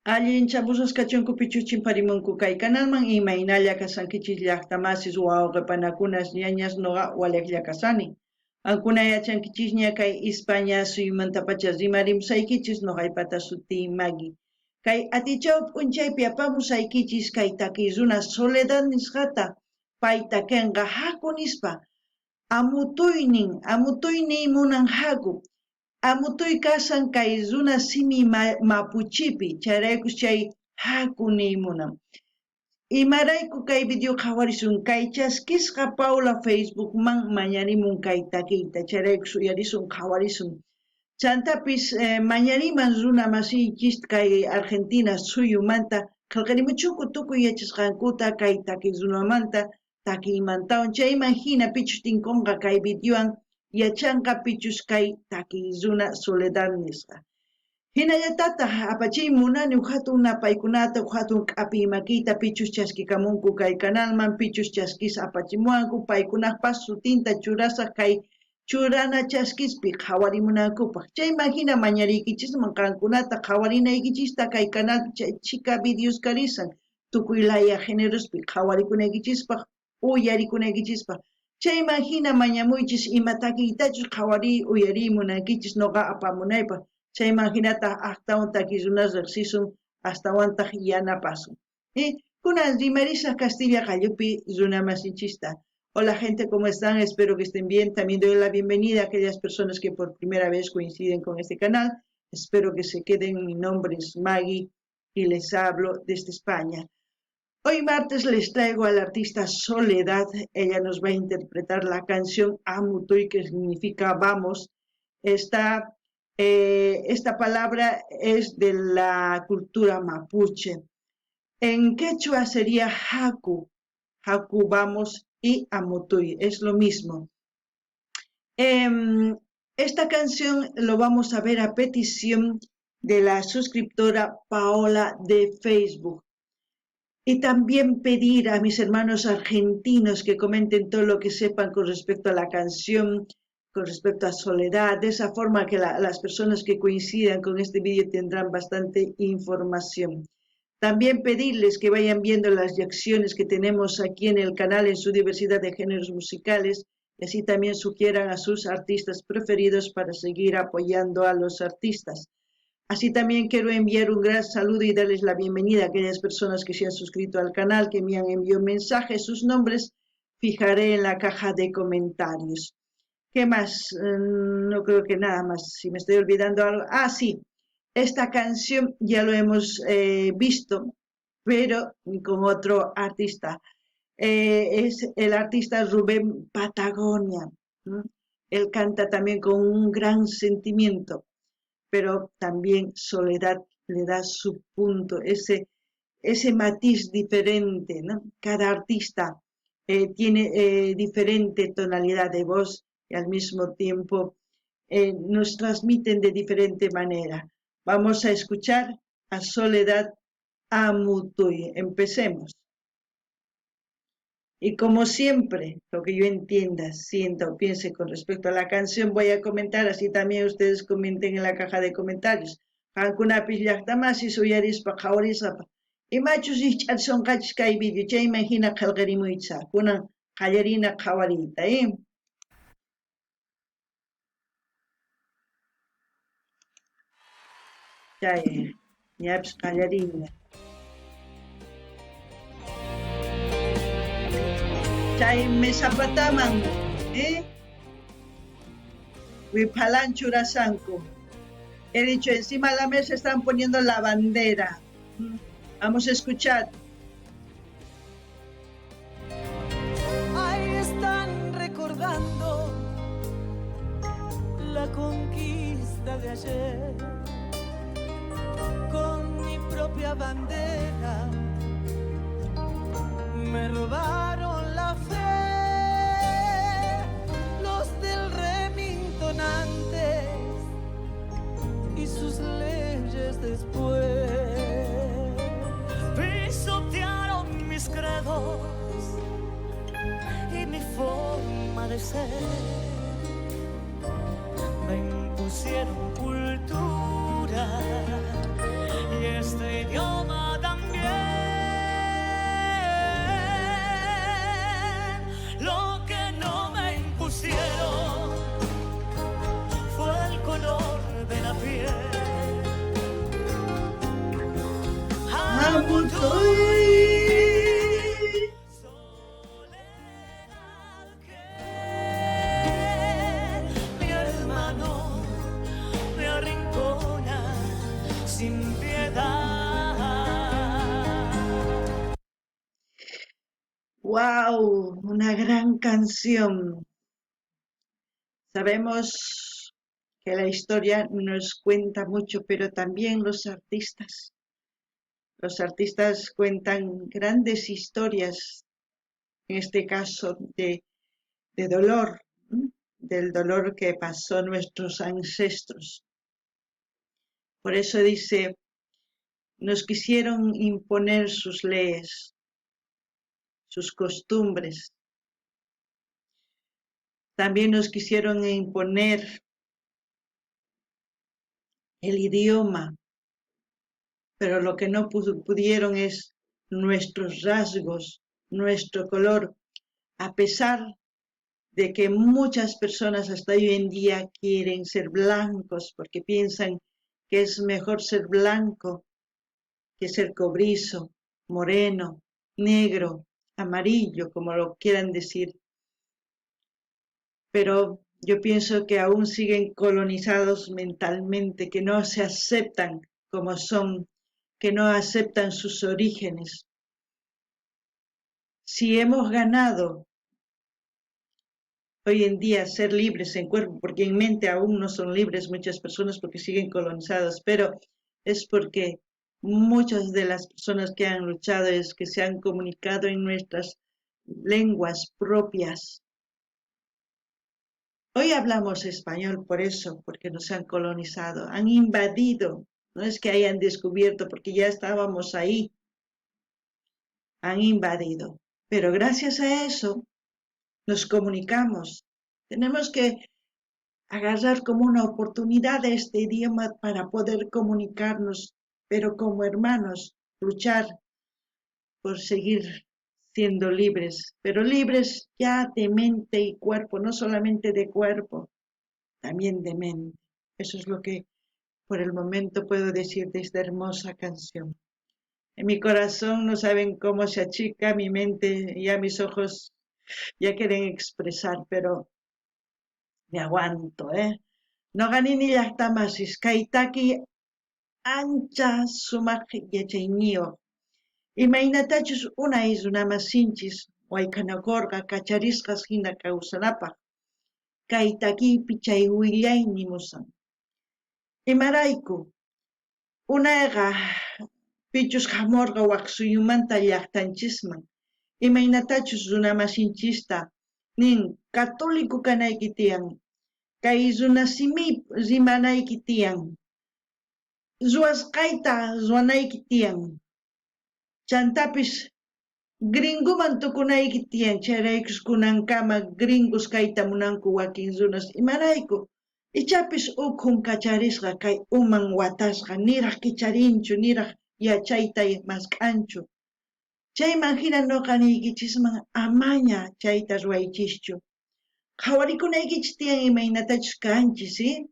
Allin chapusqas kachunku pichus chimparimunku kay kanalman imaynalla kashankichis llaqtamasis wawqe panakunas ñañas noqa walejlla kasani. Qankuna yachankichisña kay Ispaña suyumantapacha rimarimusaykichis noqaypata sutiy Maggie. Kay atichaw p'unchaypi apamusaykichis kay takiy runa Soledad nisqata pay takenqa haku nispa. Amutuynin, amutuyniy munan haku. Amutuy kashan kay runa simi mapuchipi, chayraykus chay haku niy munan. Imarayku kay video qhawarisun kay chaskisqa Paula Facebookman mañarimun kay takiyta, chayraykus uyarisun qhawarisun. Chantapis mañariman runa masiychis kay Argentina suyumanta qhelqarimuchunku tukuy yachasqankuta kay takiy runamanta takiymantawan chayman hina pichus tinkunqa kay videowan yachanqa pichus kay takiy runa Soledad nisqa. Hinallatataj apachiy munani uj hatun napaykunata, uj hatun k'apiy makiyta pichus chaskikamunku kay kanalman, pichus chaskis apachimuwanku, paykunajpas sutinta churasaj kay churana chaskispi qhawarimunankupaj. Chayman hina mañariykichisman qankunata qhawarinaykichista kay canalpi chay chhika videos karisan tukuy laya génerospi qhawarikunaykichispaj, uyarikunaykichispaj. Chayman hina mañamuychis ima takiytachus qhawariy uyariy munankichis noqa apamunaypaj. Chayman hinataj astawan takiy runas riqsisun, astawantaj yanapasun. Kunan rimarisaj Castilla qallupi runa masinchista. Hola gente, ¿cómo están? Espero que estén bien. También doy la bienvenida a aquellas personas que por primera vez coinciden con este canal. Espero que se queden. Mi nombre es Maggie y les hablo desde España. Hoy martes les traigo a la artista Soledad. Ella nos va a interpretar la canción Amutuy, que significa vamos. Esta palabra es de la cultura mapuche. En quechua sería Haku, Haku vamos y Amutuy, es lo mismo. Esta canción lo vamos a ver a petición de la suscriptora Paola de Facebook. Y también pedir a mis hermanos argentinos que comenten todo lo que sepan con respecto a la canción, con respecto a Soledad, de esa forma que las personas que coincidan con este vídeo tendrán bastante información. También pedirles que vayan viendo las reacciones que tenemos aquí en el canal en su diversidad de géneros musicales y así también sugieran a sus artistas preferidos para seguir apoyando a los artistas. Así también quiero enviar un gran saludo y darles la bienvenida a aquellas personas que se han suscrito al canal, que me han enviado mensajes, sus nombres fijaré en la caja de comentarios. ¿Qué más? No creo que nada más. Si me estoy olvidando algo. Ah, sí. Esta canción ya lo hemos visto, pero con otro artista. Es el artista Rubén Patagonia. Él canta también con un gran sentimiento, pero también Soledad le da su punto, ese matiz diferente, ¿no? Cada artista tiene diferente tonalidad de voz y al mismo tiempo nos transmiten de diferente manera. Vamos a escuchar a Soledad Amutuy. Empecemos. Y como siempre, lo que yo entienda, sienta o piense con respecto a la canción, voy a comentar, así también ustedes comenten en la caja de comentarios. Qankunapis llaqtamasis uyarispa qhawarispa imachus rikch'arisonqachis kay video chayman hina qhelqarimuychis kunan qallarina qhawariyta, eh? Chay ñapis qallarina. Chay mesapataman, eh? Wiphalan churasanku. He dicho, encima de la mesa están poniendo la bandera. Vamos a escuchar. Ahí están recordando la conquista de ayer. Con mi propia bandera me robaron la fe. Los del Remington antes y sus leyes después. Pisotearon mis credos y mi forma de ser. Me impusieron cultura y este idioma. Amutuy. Soledad que mi hermano me arrincona sin piedad. ¡Wow! Una gran canción. Sabemos que la historia nos cuenta mucho, pero también los artistas. Los artistas cuentan grandes historias, en este caso de dolor, del dolor que pasó nuestros ancestros. Por eso dice, nos quisieron imponer sus leyes, sus costumbres. También nos quisieron imponer el idioma, pero lo que no pudieron es nuestros rasgos, nuestro color, a pesar de que muchas personas hasta hoy en día quieren ser blancos porque piensan que es mejor ser blanco que ser cobrizo, moreno, negro, amarillo, como lo quieran decir. Pero yo pienso que aún siguen colonizados mentalmente, que no se aceptan como son, que no aceptan sus orígenes. Si hemos ganado hoy en día ser libres en cuerpo, porque en mente aún no son libres muchas personas porque siguen colonizadas, pero es porque muchas de las personas que han luchado es que se han comunicado en nuestras lenguas propias. Hoy hablamos español por eso, porque nos han colonizado, han invadido, no es que hayan descubierto, porque ya estábamos ahí, han invadido. Pero gracias a eso nos comunicamos. Tenemos que agarrar como una oportunidad este idioma para poder comunicarnos, pero como hermanos, luchar por seguir siendo libres, pero libres ya de mente y cuerpo, no solamente de cuerpo, también de mente. Eso es lo que por el momento puedo decir de esta hermosa canción. En mi corazón no saben cómo se achica, mi mente, ya mis ojos ya quieren expresar, pero me aguanto, ¿eh? Noqa nini llaqtamasis kay taki ancha sumaq yachayniyuq. Imaynatachus unay runamasinchis wayk'anakorqa kacharisqas hina kawsanapaq, kay takiypi chay willay nimusan. Imarayku, unayqa pichus hamorqa wak suyumanta llaqtanchisman, imaynatachus runamasinchista nin católico kanayki tiyan, kay runasimi rimanayki tiyan, ruwasqayta ruwanayki tiyan, chantapis gringuman tukunayki tiyan, chayraykus kunankama gringos kayta munanku wakin runas. Imarayku, ichapis ukhun kacharisqa kay uman watasqa, niraj kicharinchu, niraj yachayta mask'anchu. Chayman hina noqa niykichisman amaña chayta ruwaychischu. Qhawarikunaykichis tiyan imaynatachus kanchis, ¿sí?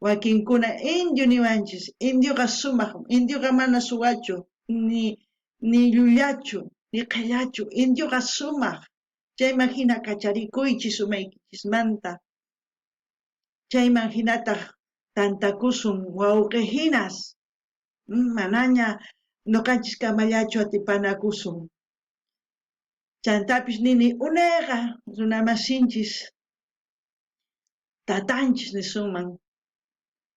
Wakinkuna indio niwanchis, indioqa sumaq, indioqa mana suwachu, ni llullachu, ni qhellachu, indioqa sumaq. Chayman hina kacharikuychis umaykichismanta. Chayman hinataq tantakusun wawqihinas. Manaña noqanchis kamallachu atipanakusun. Chantapis nini unayqa runamasinchis tatanchis nisunman.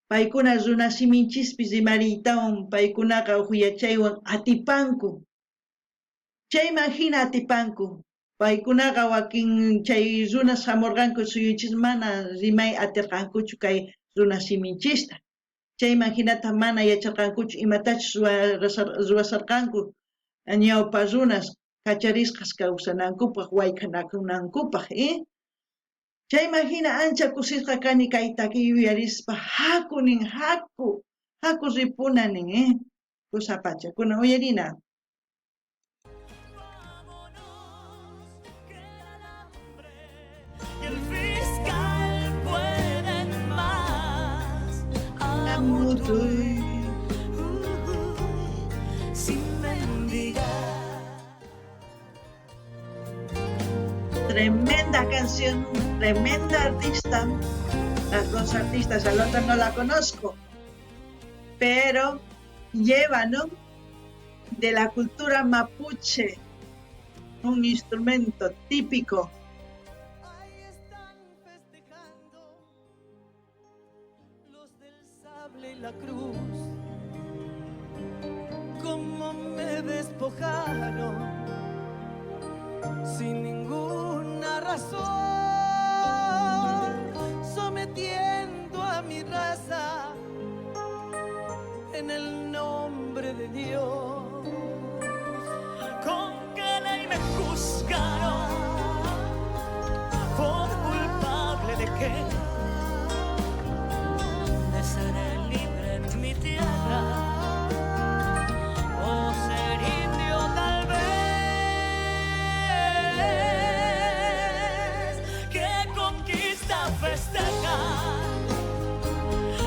Paykuna runasiminchispi rimariytawan paykunaqa uj yachaywan atipanku. Chayman hina atipanku. Paykunaqa wakin chay runas hamurqanku suyunchis mana rimay atirqankuchu kay runasiminchista. Chayman hinata mana yacharqankuchu imatachus ruwasarqanku ñawpa runas kacharisqas kawsanankupaq wayk'anakunankupaq, ¿eh? Chayman hina ancha kusisqa kani kay takiy yuyarispa haku nin haku, haku ripuna nin, ¿eh? Kusapacha, kunan uyarina. Vámonos, que el alambre y el fiscal pueden más. Amutuy. Si Tremenda canción, tremenda artista. Las dos artistas, al otra no la conozco, pero lleva, ¿no? De la cultura mapuche, un instrumento típico. Ahí están festejando los del sable y la cruz. Cómo me despojaron sin ninguna razón, sometiendo a mi raza en el nombre de Dios. ¿Con qué ley me juzgaron? ¿Por culpable de qué? De ser libre en mi tierra o ser indio tal vez. Que conquista festeja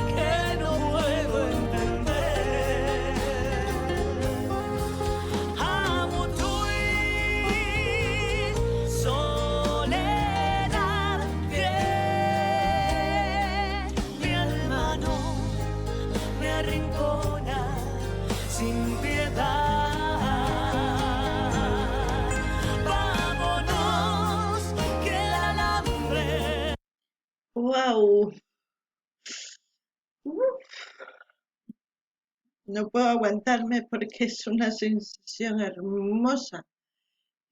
que no puedo entender. Amo tu soledad, que mi alma no me arrincona sin piedad. Vámonos, que el alambre. ¡Wow! Uf. No puedo aguantarme porque es una sensación hermosa.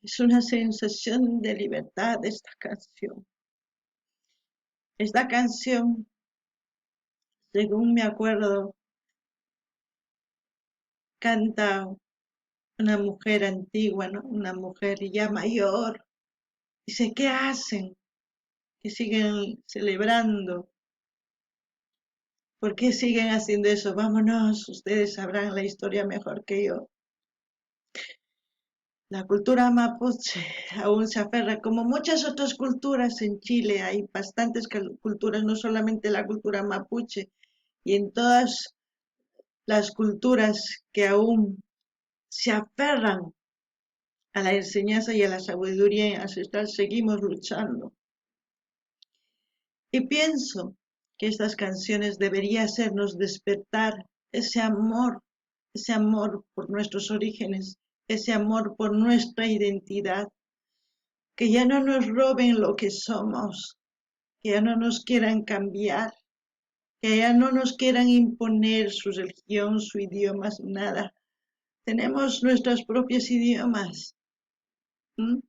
Es una sensación de libertad esta canción. Esta canción, según me acuerdo, canta una mujer antigua, ¿no? Una mujer ya mayor. Dice, ¿qué hacen? Que siguen celebrando. ¿Por qué siguen haciendo eso? Vámonos, ustedes sabrán la historia mejor que yo. La cultura mapuche aún se aferra, como muchas otras culturas en Chile, hay bastantes culturas, no solamente la cultura mapuche, y en todas las culturas que aún se aferran a la enseñanza y a la sabiduría ancestral, seguimos luchando. Y pienso que estas canciones deberían hacernos despertar ese amor por nuestros orígenes, ese amor por nuestra identidad, que ya no nos roben lo que somos, que ya no nos quieran cambiar, que ya no nos quieran imponer su religión, su idioma, nada. Tenemos nuestros propios idiomas, ¿m?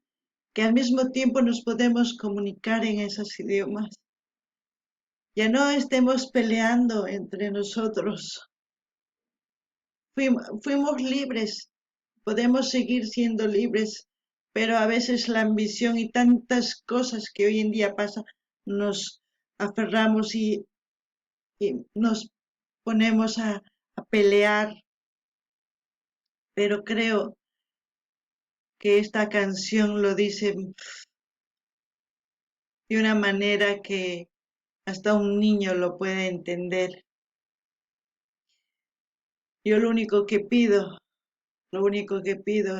Que al mismo tiempo nos podemos comunicar en esos idiomas. Ya no estemos peleando entre nosotros. Fuimos libres, podemos seguir siendo libres, pero a veces la ambición y tantas cosas que hoy en día pasan, nos aferramos y nos ponemos a pelear. Pero creo que esta canción lo dice de una manera que hasta un niño lo puede entender. Yo lo único que pido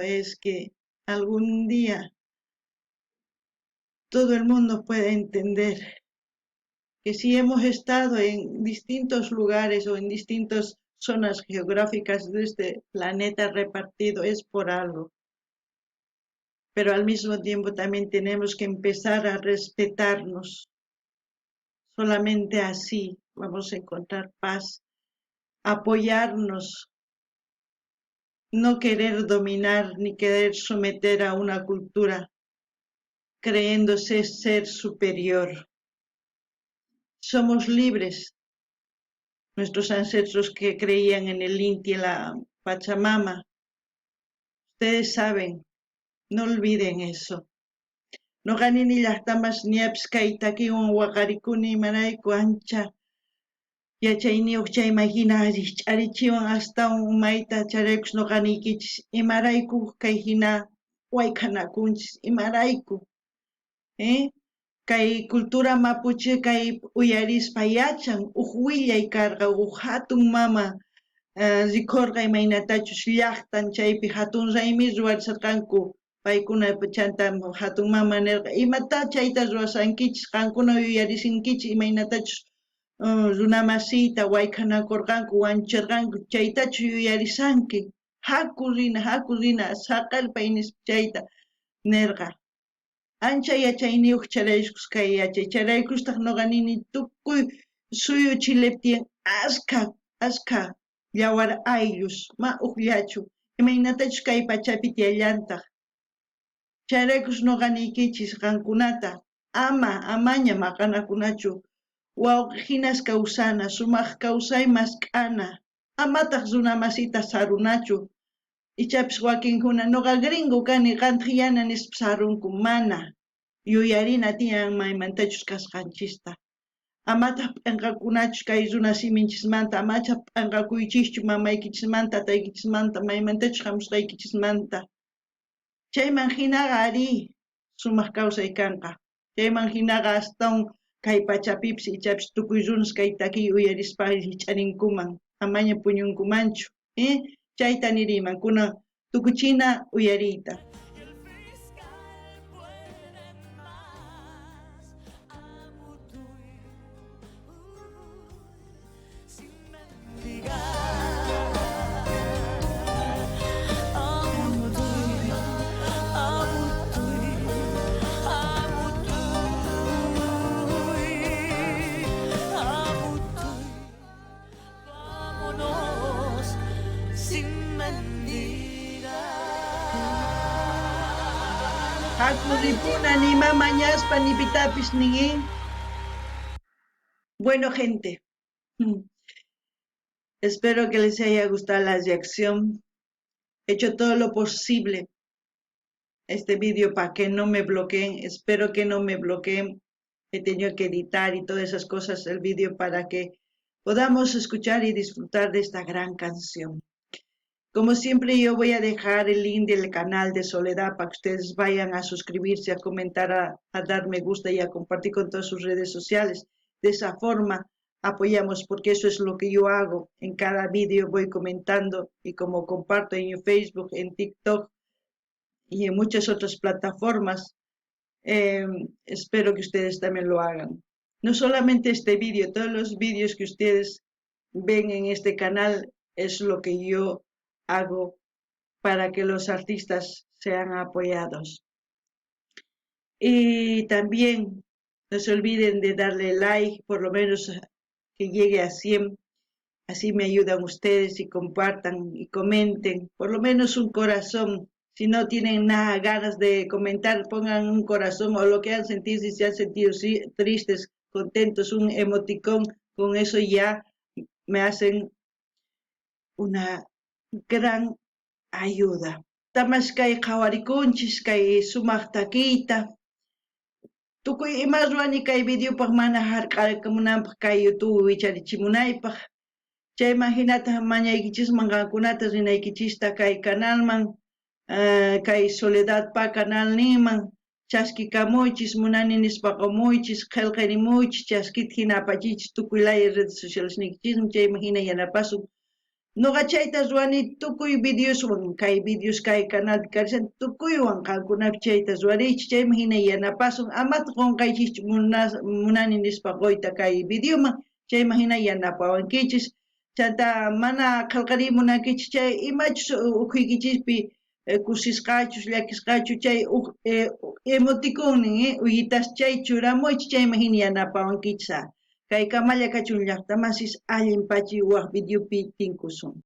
es que algún día todo el mundo pueda entender que si hemos estado en distintos lugares o en distintas zonas geográficas de este planeta repartido es por algo. Pero al mismo tiempo también tenemos que empezar a respetarnos. Solamente así vamos a encontrar paz, apoyarnos, no querer dominar ni querer someter a una cultura creyéndose ser superior. Somos libres. Nuestros ancestros que creían en el Inti y en la Pachamama, ustedes saben, no olviden eso. Noqa nini llajtamas ñapis kay takiwan waqarikuni imarayku ancha yachayniyuq chayman hina rikch'arichiwan astawan umayta chayraykus noqa niykichis imarayku kay hina wayk'anakunchis imarayku Kay cultura mapuche kay uyarispa yachan uj willay karqa uj hatun mama rikhurqa imaynatachus llaqtan chaypi hatun raymi ruwarisharqanku. Paykuna chanta jatun mama nerqa, imatá chayta ruwashankichis, qankuna yuyarisinkichis imaynatachus runamasiyta waykhanakorqanku, wañucherqanku, chaytachu yuyarisanki? Jaku rina, jaku rina, saqerpay nispa chayta nerqa. Ancha yachayniyoj charaykus kay yachay, charaykustaj noqa nini tukuy suyu Chilepi tiyan askha, askha yawar ayllus, ma ujllachu, imaynatachus kay pachapi tiyallantaj. Chayraykus noqa niykichis qankunata, ama, amaña maqanakunachu, wawqe jinas kawsana, sumaj kawsay mask'ana, amataj runa masita sarunachu. Ichapis wakinkuna noqa gringo kani, qantaj yana nispa sarunku, mana. Yuyarina tiyan maymantachus kasqanchista. Amataj p'enqakunachu kay runa siminchismanta, amacha p'enqakuychischu mamaykichismanta, tataykichismanta, maymantachus jamusqaykichismanta. Chayman jinaqa arí, sumaj kawsay kanqa. Chayman jinaqa astawan kay pachapipis ichapis tukuy runas kay takiy uyarispa rijch'arinkuman, amaña puñunkumanchu. Chayta niriyman kunan tukuchina uyariyta. Jaku ripuna ni ima mañaspa ni pitapis nin. Bueno, gente, espero que les haya gustado la reacción. He hecho todo lo posible este vídeo para que no me bloqueen. Espero que no me bloqueen. He tenido que editar y todas esas cosas el vídeo para que podamos escuchar y disfrutar de esta gran canción. Como siempre, yo voy a dejar el link del canal de Soledad para que ustedes vayan a suscribirse, a comentar, a dar me gusta y a compartir con todas sus redes sociales. De esa forma apoyamos, porque eso es lo que yo hago. En cada vídeo voy comentando y como comparto en Facebook, en TikTok y en muchas otras plataformas, espero que ustedes también lo hagan. No solamente este vídeo, todos los vídeos que ustedes ven en este canal es lo que yo hago para que los artistas sean apoyados. Y también no se olviden de darle like, por lo menos que llegue a 100. Así me ayudan ustedes y compartan y comenten, por lo menos un corazón. Si no tienen nada ganas de comentar, pongan un corazón o lo que han sentido, si se han sentido tristes, contentos, un emoticón, con eso ya me hacen una gran ayuda. Tamas kay qhawarikunchis kay sumaq takiyta. Tukuy ima ruwani kay videopaq mana hark'akamunanpaq kay YouTube wicharichimunaypaq. Chayman hinataq mañaykichisman qankunata rinaykichista kay canalman, kay Soledadpa canalninman chaskikamuychis, munani nispa qomuychis, qhelqarimuychis, chaskita hina apachichis tukuy laya redes sociales niykichisman, chayman hina yanapasun. Noqa chayta ruwani tukuy videoswan, kay videos kay canalpi karishan tukuywan qankunapi chayta ruwariychis, chayman hina yanapasun. Amataq qonqaychischu munani nispa qoyta kay videoman, chayman hina yanapawankichis. Chanta mana qhelqariy munankichis chay imachus ukhuykichispi kusisqachus, llakisqachu chay uj emoticonnin, uyitas chay churamuychis, chayman hina yanapawankichis. Kay kamalla kachun llaqtamasis, allin pachi waj videopi tinkusun.